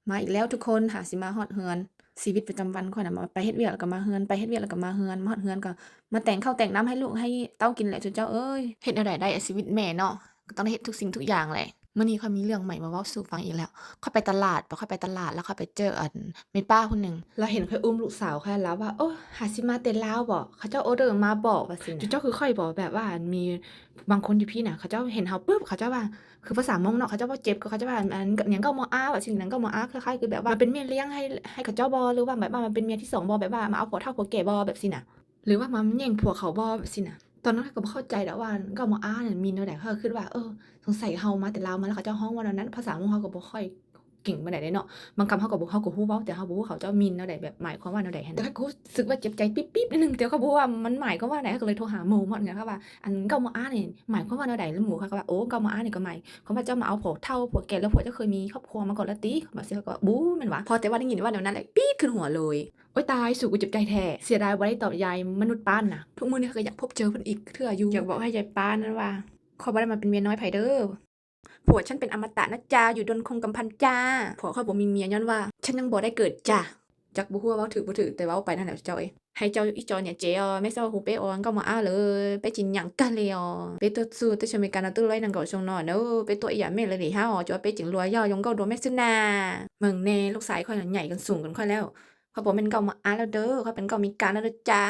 ມາອີກແລ້ວທຸກຄົນ ຫາຊິມາຮອດເຮືອນ. ຊີວິດປະຈຳວັນຂ້ອຍນະ ມາ ໄປເຮັດວຽກແລ້ວກໍມາເຮືອນ ໄປເຮັດວຽກແລ້ວກໍມາເຮືອນ ມາຮອດເຮືອນກໍມາແຕ່ງເຂົ້າແຕ່ງນ້ຳໃຫ້ລູກໃຫ້ເຕົ້າກິນແຫຼະ ຊຸມເຈົ້າເອີຍ. ເຮັດແນວໃດໄດ້ ຊີວິດແມ່ເນາະ ກໍຕ້ອງໄດ້ເຮັດທຸກສິ່ງທຸກຢ່າງແຫຼະ. ມື້ນີ້ຂ້ອຍມີເລື່ອງໃໝ່ມາເວົ້າສູ່ຟັງອີກແລ້ວ. ຂ້ອຍໄປຕະຫຼາດ ພໍຂ້ອຍໄປຕະຫຼາດແລ້ວຂ້ອຍໄປເຈີອັນແມ່ປ້າຜູ້ໜຶ່ງ ລາວເຫັນຂ້ອຍອຸ້ມລູກສາວຂ້ອຍ ລາວວ່າ ໂອ້ ຫາຊິມາແຕ່ລາວບໍ? ເຂົາເຈົ້າອໍເດີມາບໍ? ວ່າຊີ້ນະ. ເຈົ້າຄືຂ້ອຍບໍ? ແບບວ່າອັນມີບາງຄົນຢູ່ພີ້ນະ ເຂົາເຈົ້າເຫັນເຮົາປຶບ ເຂົາເຈົ້າວ່າ ຄືພາສາມົ້ງເນາະ ເຂົາເຈົ້າເວົ້າເຈັບ ເຂົາເຈົ້າວ່າອັນ ຫຍັງເກົ້າມໍອາ ວ່າຊີ້ນະ ເກົ້າມໍອາ ຄ້າຍໆຄືແບບວ່າມາເປັນແມ່ລ້ຽງໃຫ້ ໃຫ້ເຂົາເຈົ້າບໍ ຫຼືວ່າແບບວ່າມາເປັນເມຍທີສອງບໍ ແບບວ່າມາເອົາຜົວເຖົ້າຜົວແກ່ບໍ ແບບຊີ້ນະ ຫຼືວ່າມາແຍ່ງຜົວເຂົາບໍ ແບບຊີ້ນະ. ຕອນນັ້ນຂ້ອຍກໍບໍ່ເຂົ້າໃຈດອກວ່າເກົ້າມໍອານັ້ນມີແນວໃດ. ຂ້ອຍຄິດວ່າ ເອີ ສົງໄສເຮົາມາແຕ່ລາວມາແລ້ວ ເຂົາເຈົ້າຮ້ອງວ່າແນວນັ້ນ. ພາສາມົ້ງເຮົາກໍບໍ່ຄ່ອຍເກັ່ງປານໃດເດເນາະ ບາງຄຳເຮົາກໍບໍ່ ເຮົາກໍຮູ້ເວົ້າ ແຕ່ເຮົາບໍ່ຮູ້ເຂົາເຈົ້າມີນແນວໃດ ແບບໝາຍຄວາມວ່າແນວໃດຫັ້ນ. ແຕ່ຂ້ອຍກໍຮູ້ສຶກວ່າເຈັບໃຈປິບໆ ໜ້ອຍໜຶ່ງ ແຕ່ຂ້ອຍບໍ່ຮູ້ວ່າມັນໝາຍຄວາມວ່າໃດ. ຂ້ອຍກໍເລີຍໂທຫາໝູ່ມັນ ຂ້ອຍວ່າ ອັນເກົ້າມໍອານີ້ໝາຍຄວາມວ່າແນວໃດ? ແລ້ວໝູ່ຂ້ອຍກໍວ່າ ໂອ້ ເກົ້າມໍອານີ້ກໍໝາຍຄວາມວ່າເຈົ້າມາເອົາຜົວເຖົ້າຜົວແກ່ ຫຼືຜົວເຈົ້າເຄີຍມີຄອບຄົວມາກ່ອນແລ້ວຕິ? ບາດຊີ້ຂ້ອຍກໍວ່າ ບໍ່ແມ່ນຫວາ ພໍແຕ່ວ່າໄດ້ຍິນວ່າແນວນັ້ນແຫຼະ ປີດຂຶ້ນຫົວເລີຍ. ໂອ້ຍຕາຍ ສູ ກູເຈັບໃຈແທ້. ເສຍດາຍບໍ່ໄດ້ຕອບຍາຍມະນຸດປ້ານນະ. ທຸກມື້ນີ້ຂ້ອຍກໍຢາກພົບເຈີເພິ່ນອີກເທື່ອຢູ່. ຢາກບອກໃຫ້ຍາຍປ້ານັ້ນວ່າ ຂ້ອຍບໍ່ໄດ້ມາເປັນເມຍນ້ອຍໃຜເດີ. ຜົວສັນເປັນອະມະຕະນະຈາ ຢູ່ດົນຄົງກຳພັນຈາ. ຜົວຂ້ອຍບໍ່ມີເມຍຍ້ອນວ່າ ສັນຍັງບໍ່ໄດ້ເກີດຈາ. ຈັກບໍ່ຮູ້ວ່າເວົ້າຖືກບໍ່ຖືກ ແຕ່ເວົ້າໄປນັ້ນແຫຼະເຈົ້າເອີຍ. ໃຫ້ເຈົ້າອີ່ຈໍເນຍເຈອ ແມ່ເຈົ້າຮູ້ເປອອນກໍມາອາເລີຍ ເປຈິນຫຍັງກະເລອ ເປຕົວຊູເຕຊະເມການາຕຸໄລນັງກໍຊົງນອນເດີ ເປຕົວອີ່ຫຍັງແມ່ເລີຍເດເຮົາ ຈວເປຈິງລັວຍາວຍົງເກົ້າໂດແມ່ຊືນາ. ເບິ່ງແນ່ ລູກຊາຍຂ້ອຍນະໃຫຍ່ກັນສູງກວ່າຂ້ອຍແລ້ວ. ຂ້ອຍບໍ່ແມ່ນເກົ້າມາອາແລ້ວເດີ ຂ້ອຍເປັນເກົ້າມີການແລ້ວເດີຈ້າ.